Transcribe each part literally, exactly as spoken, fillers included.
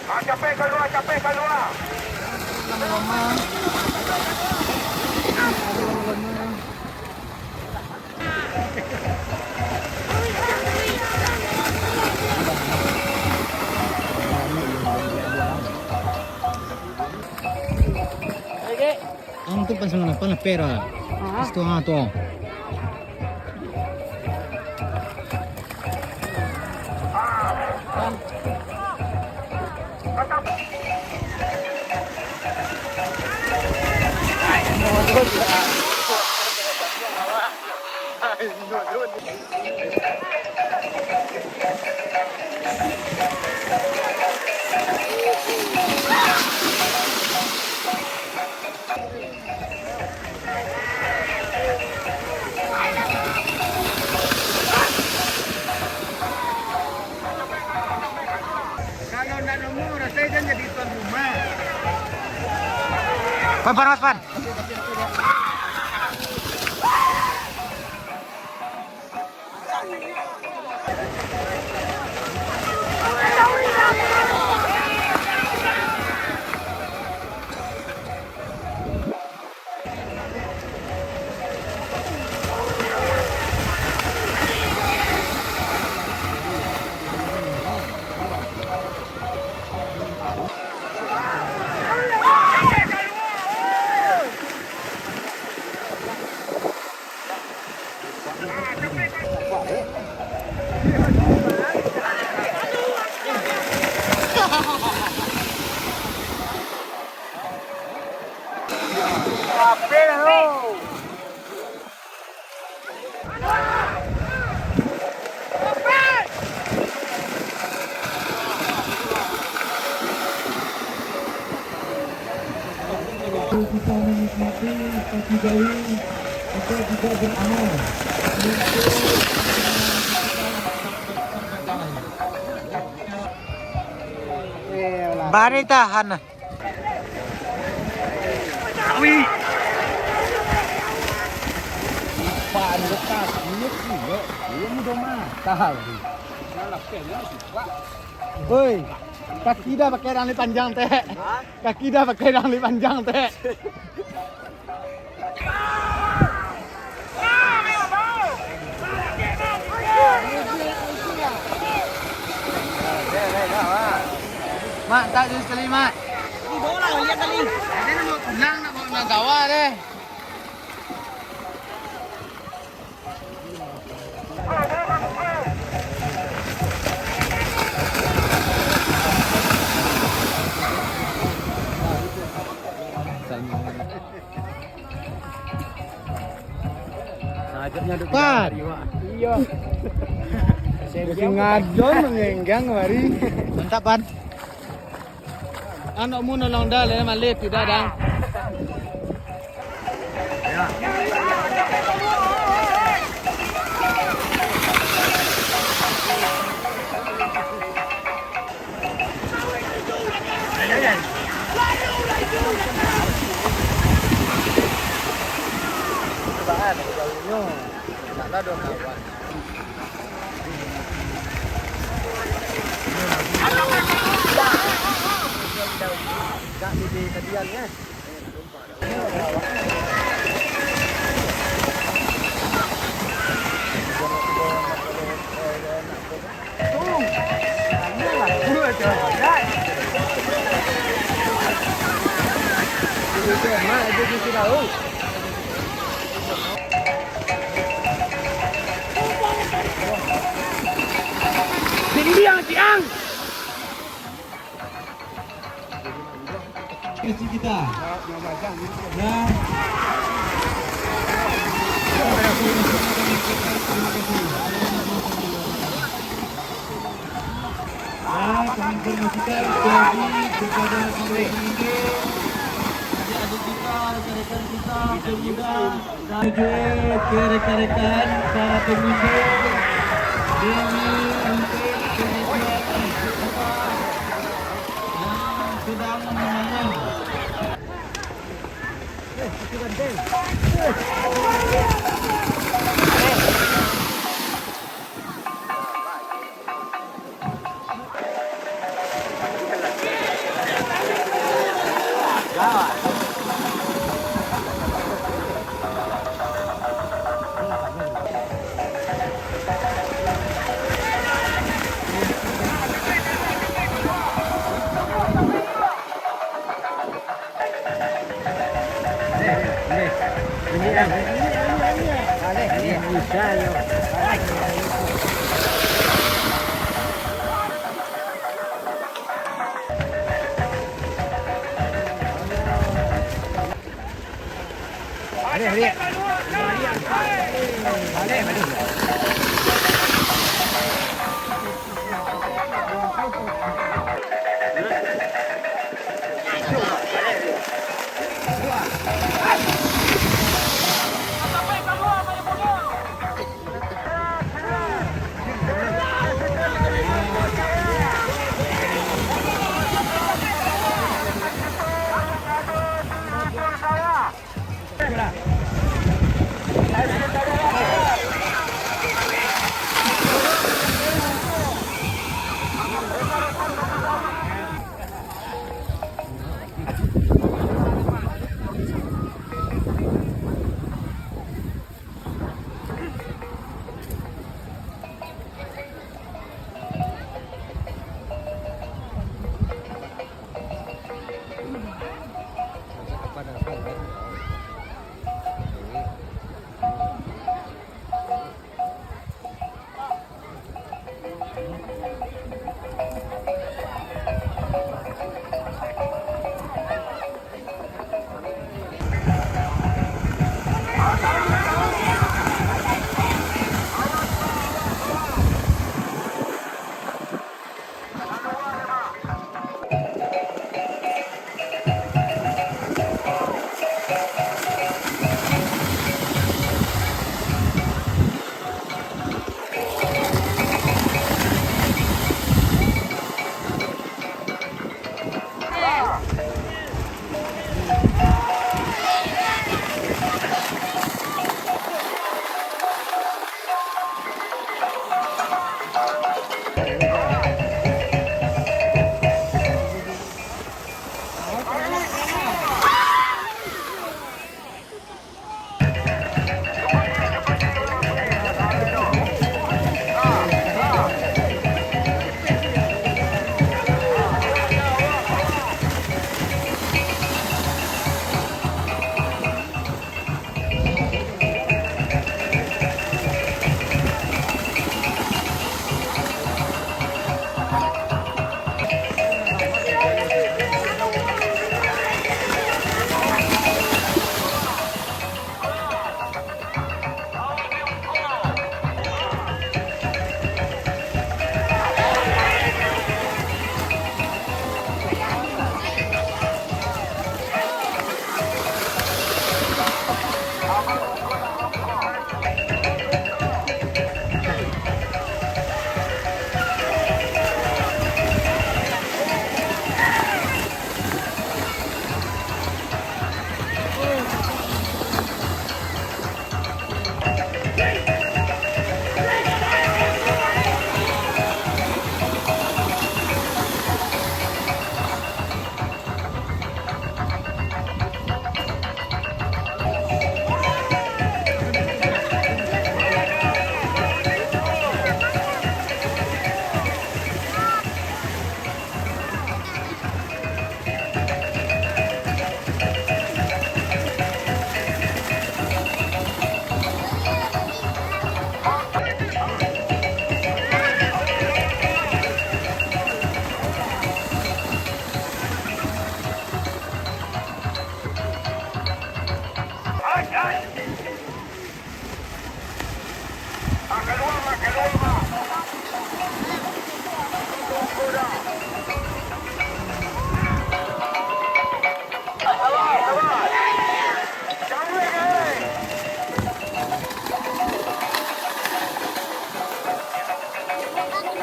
Ah, capek kalua, capek kalua. Ang tu pan sambilan lapan lah, per lah. Ah. Situ, ah, tu. Kalau ndak nemu, rasai jan jadi tuan rumah. Pan, pan, Mas, pan. Kita menikmati pagi baru, kita juga beramal. Bari tahan. Wih. Ipan bekas, minyak, minyak. Iya, mudah mah. Tahan. Woi, kaki dah pakai dang li panjang, Tek. Kaki dah pakai dang li panjang, Tek. Mak, tak jus kali, Mak. Ini bola, lihat kali. Ini nak bawa pulang, nak bawa pulang gawa deh. Pan. Iyo. Sengajo mangenggang mari. Mantap, Pan. Anakmu nolong dah, lele malih tidak, Dang. Tinggi yang ciang. Kecil kita. Ya. Ya, kami informasikan sekali lagi kepada para pengunjung, adik-adik kita, rekan-rekan kita, pemuda. Oke, rekan-rekan, para pengunjung, ini untuk pengunjung yang sedang menengah. Eh, itu kan, Del. Eh.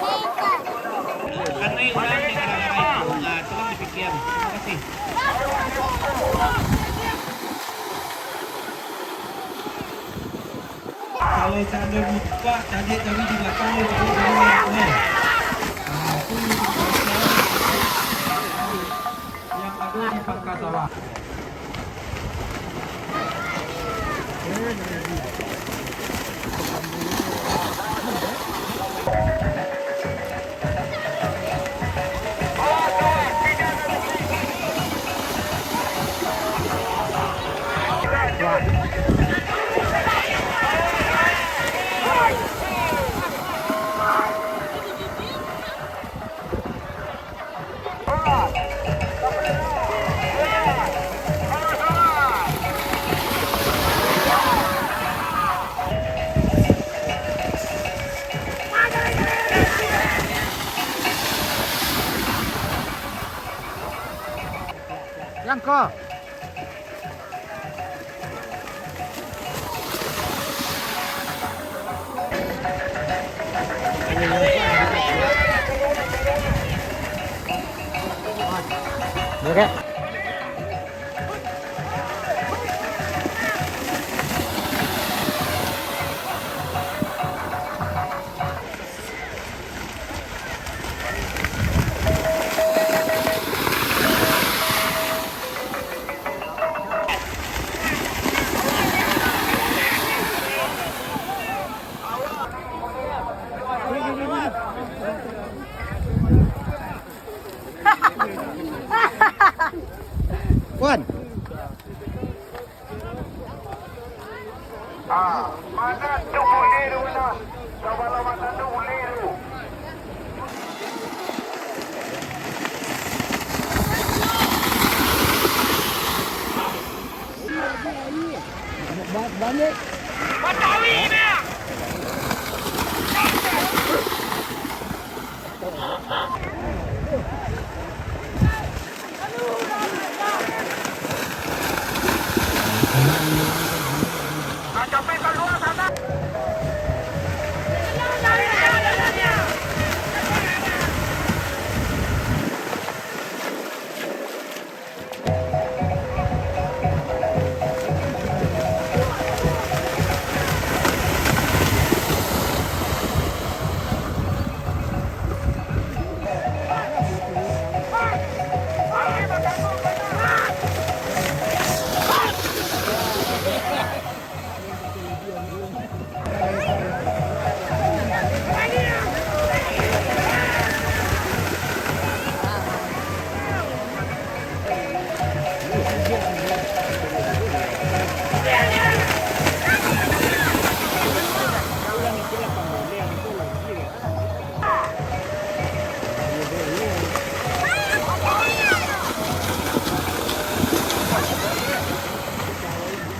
Karena yang orang yang orang lain, nah, tolong dipikiran. Terima kasih. Kalau seandainya buka, cari-cari di belakang dia, cari-cari yang lain. Nah, itu yang ada di pangka sawah. Yang ko. Oke.